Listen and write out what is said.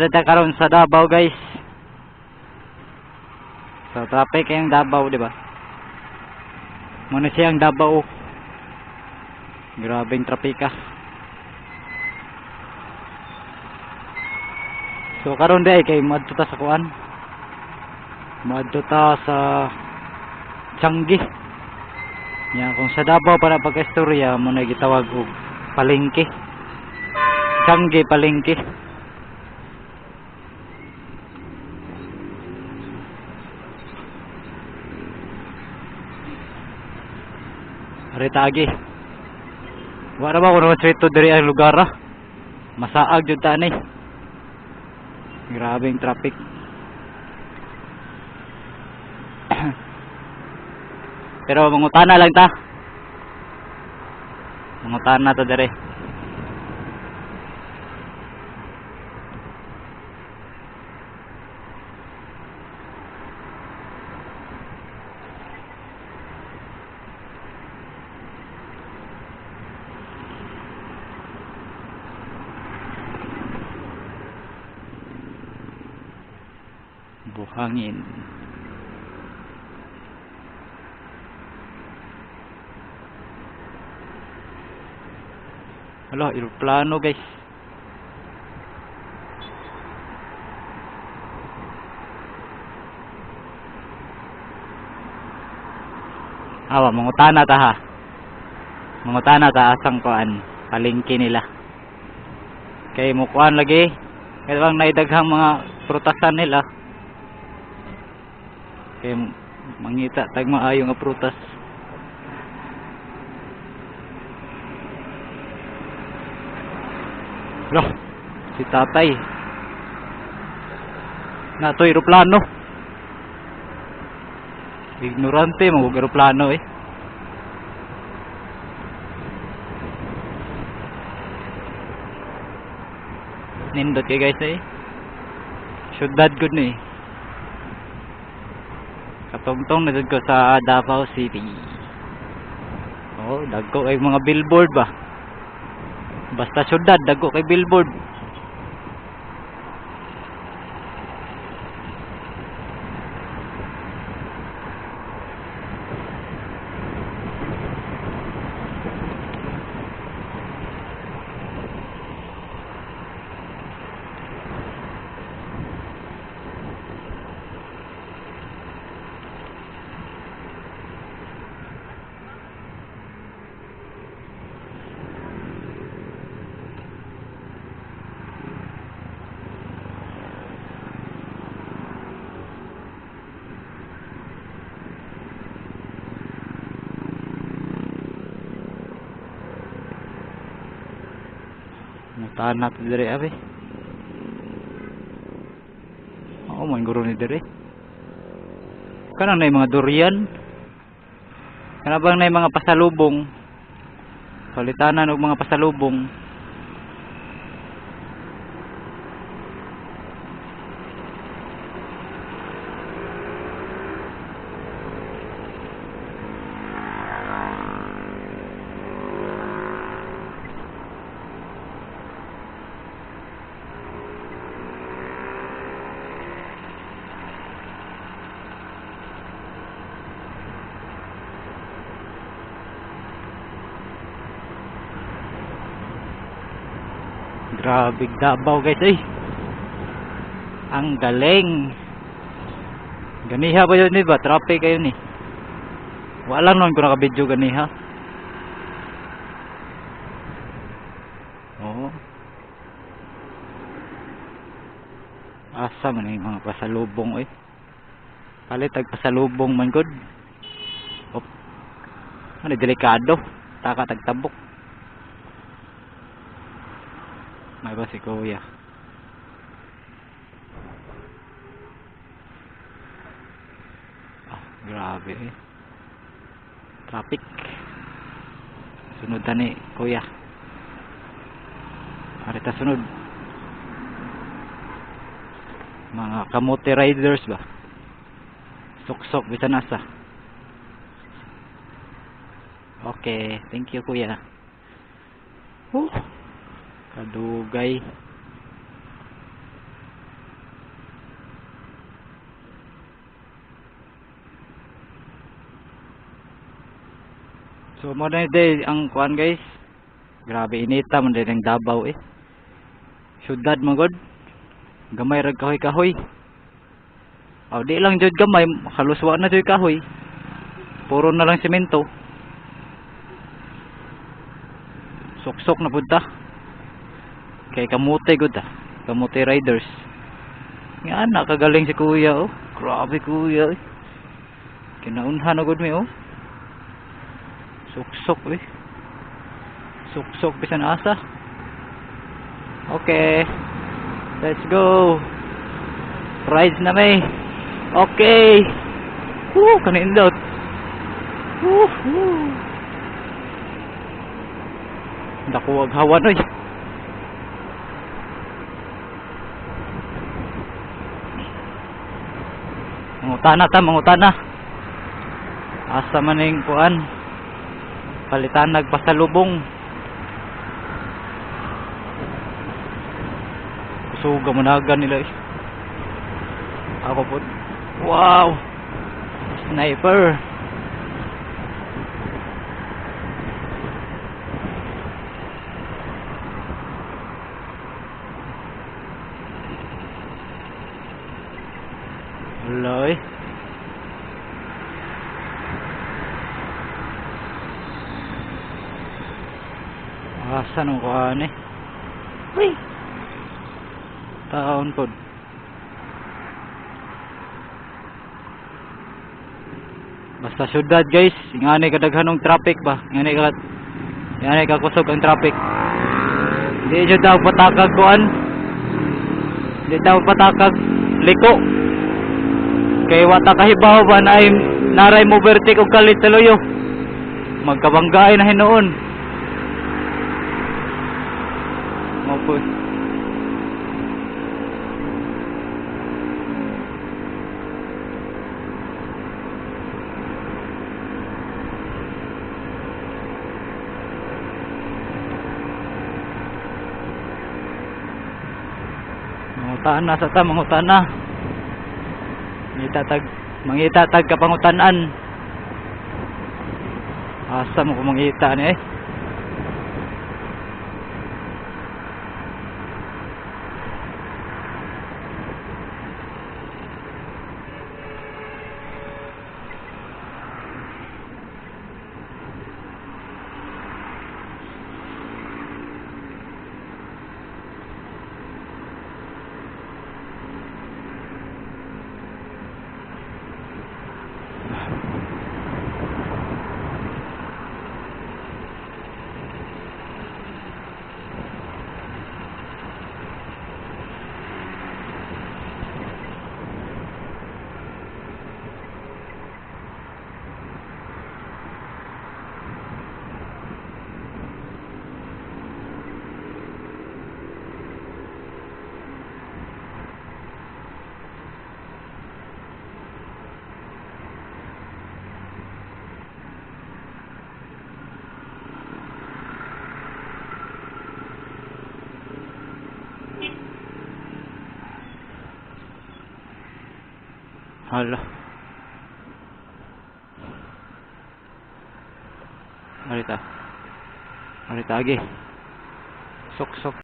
Naa karon sa Davao, guys. So traffic kayong Davao, di ba? Muna siyang Davao. Grabeng trapika. So karon di ay kay moadto ta sa kuan. Moadto ta sa Changi. Nya kung sa Davao para pagka-istorya mo na gitawag og palengke. Changi palengke. Aritagi. Wala ba kuno straight to diri ang lugar ah. Masaag jud ta ni. Grabeng traffic. Pero mangutana lang ta. Mangutana ta diri. Buhangin. Hala, eroplano, guys. Awa, mangutana ta ha. Mangutana ta asang kuan, palengke nila. Kay mukuan lagi. Kay bang naidaghang mga prutasan nila. Kay mangita tag maayo nga prutas. Loh, si tatay. Na to eroplano. Ignorante mo og eroplano eh. Nindot kay guys eh. Syudad gud ni. Katongtong na jud ko sa Davao City. Oh, dagko kay mga billboard ba. Basta syudad, dagko kay billboard. Mutahan natin dire abi. Oo, mo guro ni dire. Kanang na mga durian. Kana bang na mga pasalubong. Palitanan og mga pasalubong. Grabe Davao, guys eh. Ang galing. Ganiha ba yun, ba? Traffic kayo ni. Wala lang noon ko naka-video ganiha. Oo. Asa man yung mga pasalubong eh. Palit tag pasalubong man gud. Op. Ano delikado. Taka tagtabok. May ba si kuya? Ah, grabe eh. Traffic. Sunod na ni kuya. Arita sunod. Mga kamote riders ba? Suksok bisan asa. Okay, thank you kuya. Oh. Kadugay. So mo na day ang kuan guys. Grabe inita man din ang Davao eh. Syudad man gud. Gamay rag kahoy-kahoy. Aw di lang jud gamay, halos wa na jud kahoy. Puro na lang semento. Suksok na pud ta. Kay kamote gud ta. Kamote riders. Nga na kagaling si kuya oh. Grabe kuya eh. Kinaunhan na gud mi oh. Suksok eh. Suksok bisan asa. Okay. Let's go. Rides na may. Okay. Woo, kanindot. Woo. Naku, ag hawan oy. Mangutana ta, mangutana. Asa man ning kuan? Palitanag pasalubong. Kusog managan nila eh. Ako po. Wow. Sniper. Wala eh. Asa nung kuhaan eh. Uy! Taon po. Basta syudad guys, ingani kadaghan og traffic ba? Ingani kakusog ang traffic. Di jud daw patakag kuan. Di daw patakag liko. Kay wa ta kahibaw ba na ay naray mo overtake og kalit sa luyo. Magkabanggaay na hinuon. Mao po. Mangutana sa ta, mangutana. Mangita tag kapangutanan. Asa mo ko mangita ni eh? Hala. Arita. Arita agi. Sok sok.